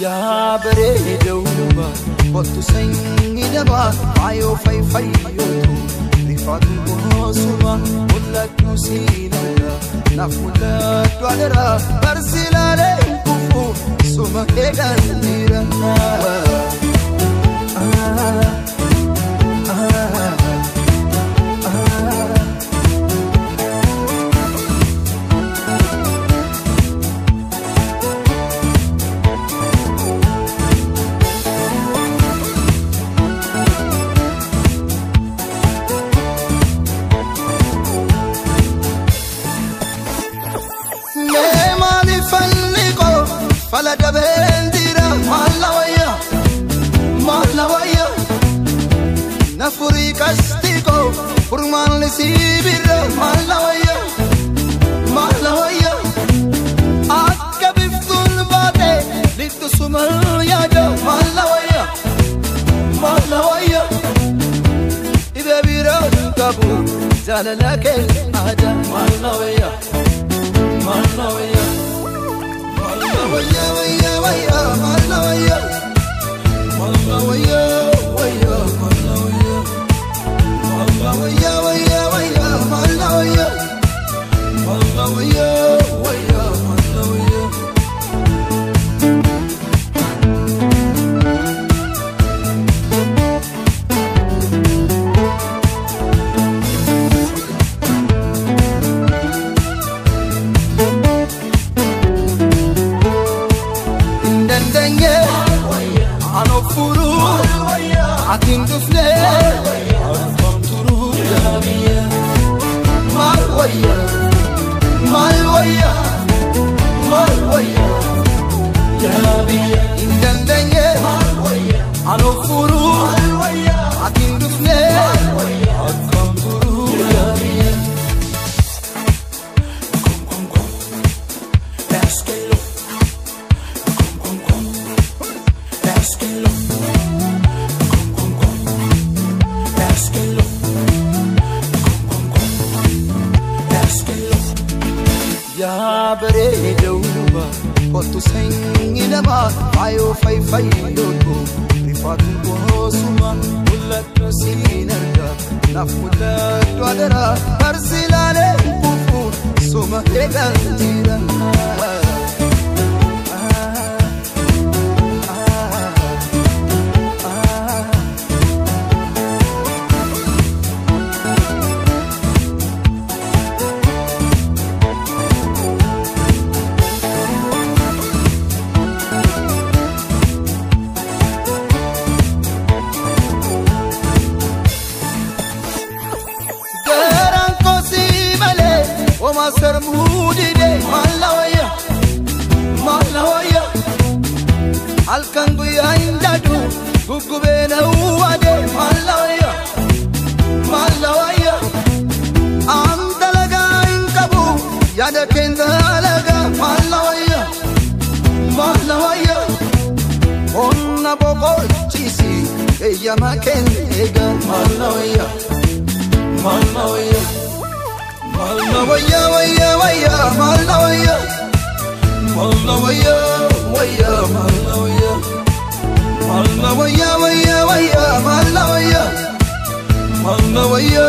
Yaa bareedawwa kottu sanyii dabaa faayoo fayyootu rifaatu goosuma mul'adhu siin argaa naaf mul'adhu adaraa barsi ilaalee hin kufu suma eegan jira. Fala dabendira malawaya malawaya nafuri kastiko furman sibira malawaya malawaya akka biftul baate littu sumal yaada malawaya malawaya ibebira kabu jalalake aada malawaya malawaya waya waya waya malawaya malawaya waya malawaya malawaya waya waya malawaya malawaya waya malawaya. Atin dufne akkam turu maal wayya maal wayya maal wayya yaa biyya hin dandeenye an of furuu atin dufne akkam turu yaa biyya. Yaa bareedawwa kottu sanyii namaa faayoo fayyootu rifaatu goosuma mul'adhu siin argaa naaf mul'adhu adaraa barsi ilaalee hin kufu suma eegan jira. Masar mudide malawaya malawaya halkan guyyaa hin daadu guggubee uwade malawaya malawaya am dalagaa hin qabu yaada keenya dalagaa malawaya malawaya onna boqochisi eeyyama keenya eega malawaya malawaya. Malawaya waya waya malawaya malawaya waya malawaya malawaya waya waya malawaya malawaya.